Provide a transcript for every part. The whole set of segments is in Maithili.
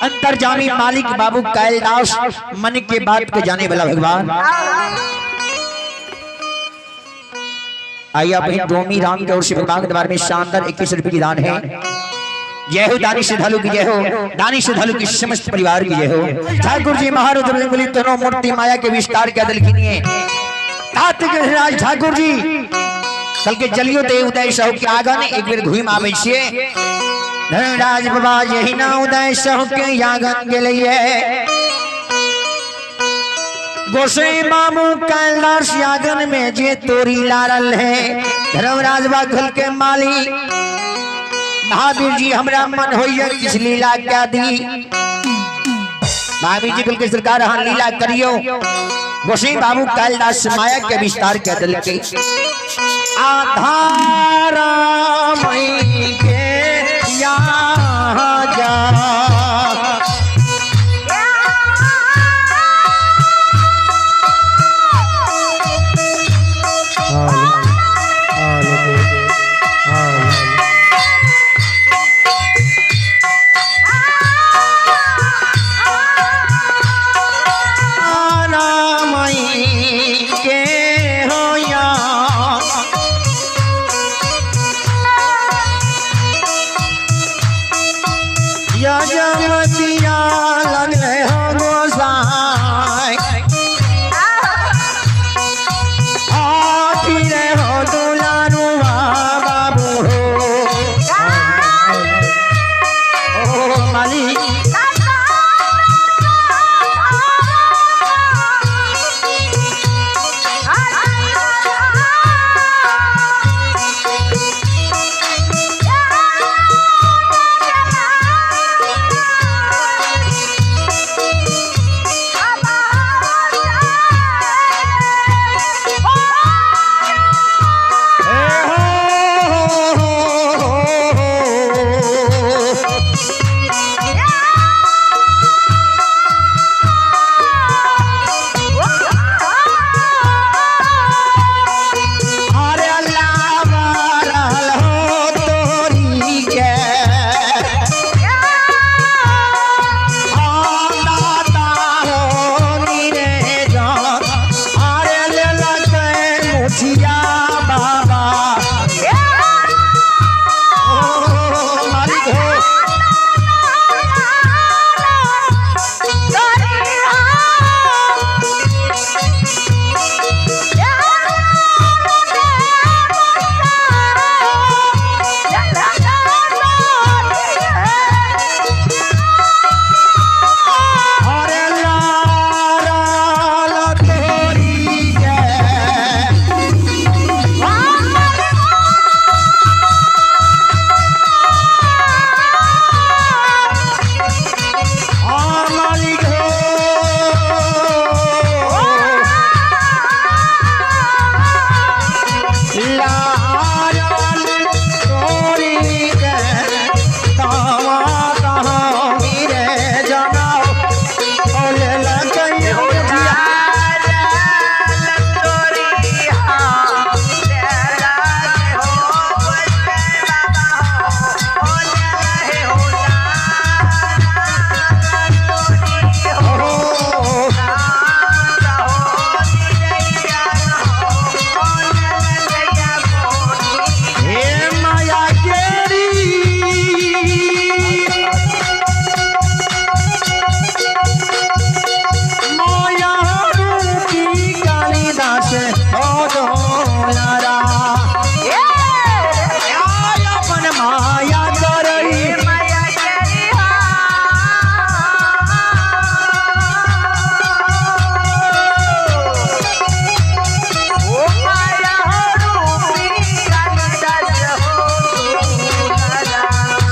अंतर्जामी मालिक बाबू कैलदास मन के बात के जाने वाला भगवान। आइए बहन डोमी राम के ओर से भगवान के दरबार में शानदार 21 रुपए की दान है। जय हो दानी श्रद्धालु की जय हो, दानी श्रद्धालु की समस्त परिवार की जय हो। ठाकुर जी महारुद्र बली तनो मूर्ति माया के विस्तार के अदल कीनिए। राज ठाकुर जी कल के जलियो दे उदय सहु के आगन एक बेर घुइम आबै छियै। धर्मराज बाबा यही ना उदय सहु के आगन गेलिए। गोसाई मामू कैलाश आंगन में जे तोरी लारल है। धर्मराज बा घल के माली महावीर जी हमरा मन होइए किस लीला क्या दी। महावीर जी कुल के सरकार हाँ लीला करियो। गोसाई बाबू कैलाश माया के विस्तार के दिल के आधारा मई के यहाँ जा।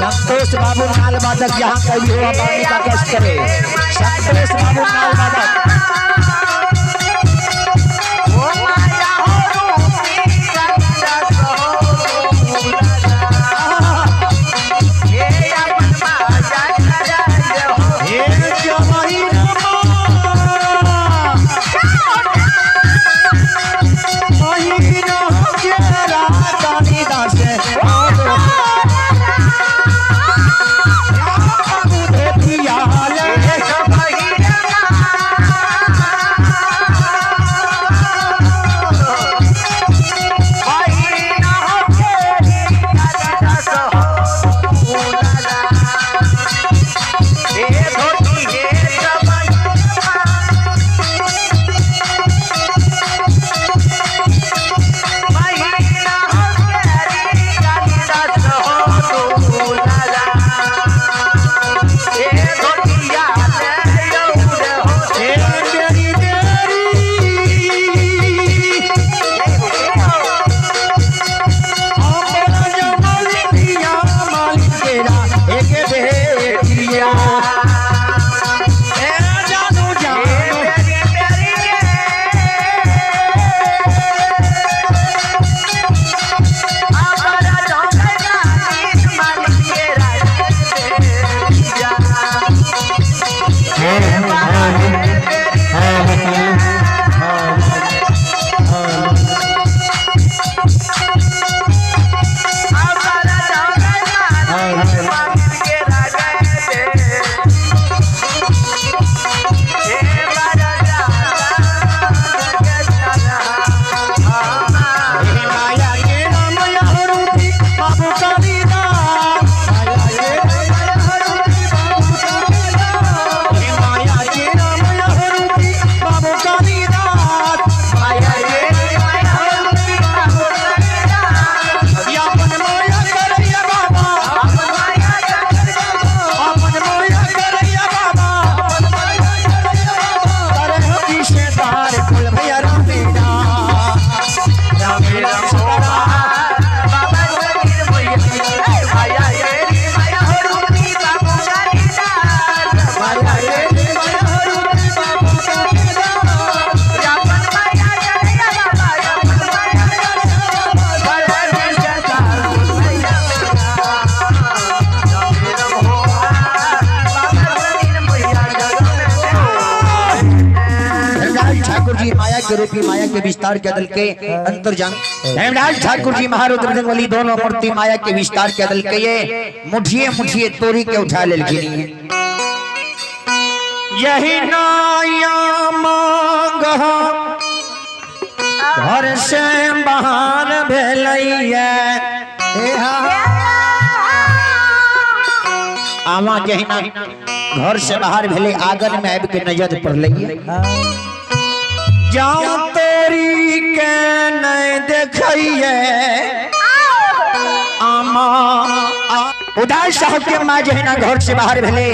संतोष बाबू नाल बादक यहाँ कभी हुआ पानी का कष्ट करे। संतोष बाबू नाल बादक जी माया के रूपी माया के विस्तार के दल के अंतर्जाम धर्मराज ठाकुर जी महारुद्र बजरंगबली दोनों मूर्ति माया के विस्तार के दल के ये मुठिए मुठिए तोरी के उठा लेलखिन। यही नाया मांग घर से बाहर भेलैया। आमा जहिना घर से बाहर भेले आंगन में आबि के नजर पड़लै, जाओ तोरी के नहीं देखैये आमा। उदास साहब के माँ जहिना घर से बाहर भेले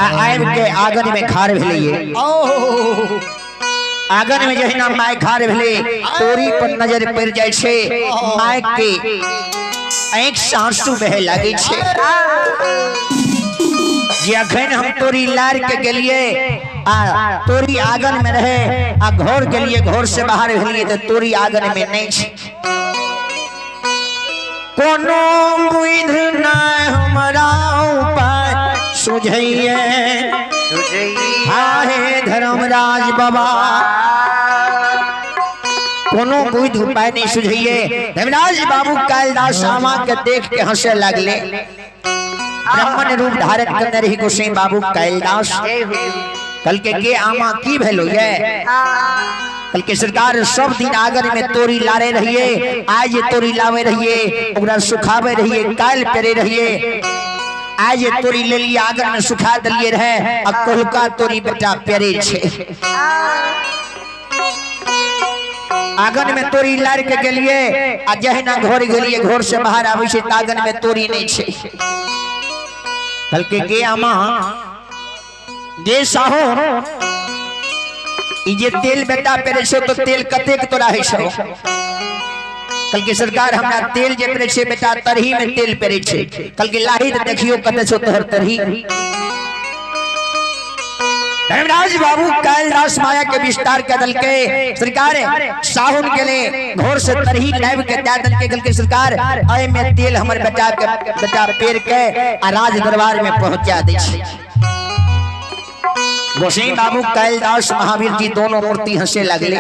आबि के आंगन में खार भेलैये। आंगन में जहिना my खार भेले तोरी पर नजर पड़ जाय छै, my के आँखि से आंसू बहे लागे छै। जे अखन हम तोरी लार के गेलिए आ तोरी आंगन में रहे आ घर गेलिए, घर से बाहर भेलिए तो तोरी आंगन में नहीं छै। कोनो बुद्धि नहीं हमरा उपाय सुझैये। हाय धर्मराज बाबा कोनो बुद्धि उपाय नहीं सुझैये। धर्मराज बाबू कालिदास आमा के देख के हंसे लगले। ब्राह्मण रूप धारण करने रही गोसाई बाबू कालिदास। कल के आमा की भेलो ये? कल के सरकार सब दिन आंगन में तोरी लारे रहिए, आज तोरी लावे रहिए, ओकरा सुखावे रहिए, काल पेरे रहिए। आज तोरी ले लिए आंगन में सुखा दलिए रहे, अब कोलका तोरी बेटा पेरे छे। आंगन में तोरी लार के गेलिए आ जहिना घर गेलिए, घर से बाहर आबै छै त आंगन में तोरी नहीं छे। कल के आमा गे साहो ई जे तेल बेटा पेरे छो तो तेल कतेक तोरा है छो? कल के सरकार हमरा तेल जे पेरे छे बेटा तरही में तेल पेरे छे। कल के लाही त देखियो कते छो तोहर तरही। धर्मराज बाबू कालिदास माया के विस्तार के दल के सरकार साहुन के ले घोर से तरही लाइव के दे दल के। कल के सरकार अय में तेल हमर बेटा के बेटा पेर के आ राज दरबार में पहुंचा दे छे। गोसाई बाबू कालिदास महावीर जी दोनों मूर्ति हंसे लगले।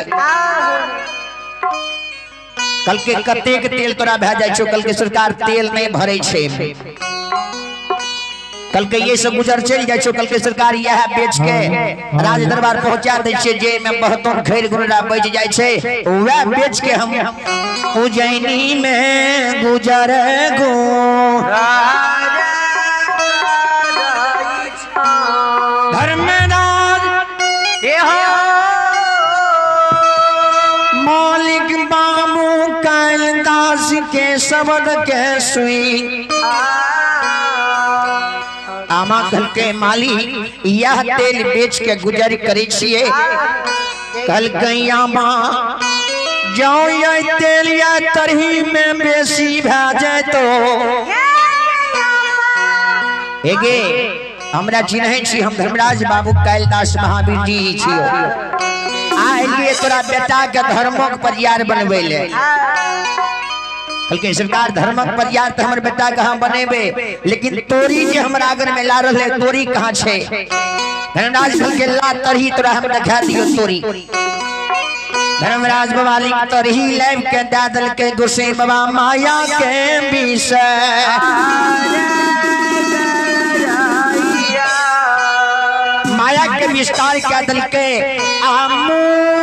कल के कतेक तेल तोरा भए जाय छौ? कल के सरकार तेल नहीं भरे छे। कल के ये सब गुजर चल जाय छौ। कल के सरकार यह बेच के राज दरबार पहुंचा दै छे, जे में बहुतों खैर गुनरा बच जाय छे वह बेच के हम उज्जैनी में गुजर गो। धर्मराज मालिक बाबू कालिदास के शब्द के सुई आमा कल के माली यह तेल बेच के गुजर करे छिए। कल के आमा जाओ यह तेल या तरही में बेसी भा जाए तो एगे हमरा चिन्है छी, हम धर्मराज बाबू कालिदास महावीर जी छियो। आइलिए तोरा बेटा के धर्मक परियार बनबै ले। कलके सरकार धर्मक परियार तो हमर बेटा के हम बनेबे, लेकिन तोरी जे हमरा आंगन में ला रहले तोरी कहाँ छे? धर्मराज कलके ला तरही तोरा हम देखा दियो तोरी। धर्मराज बाबा लिख तरही लाइव के दे दलके गोसाई बाबा माया के विषय माया के विस्तार क्या दल के आमू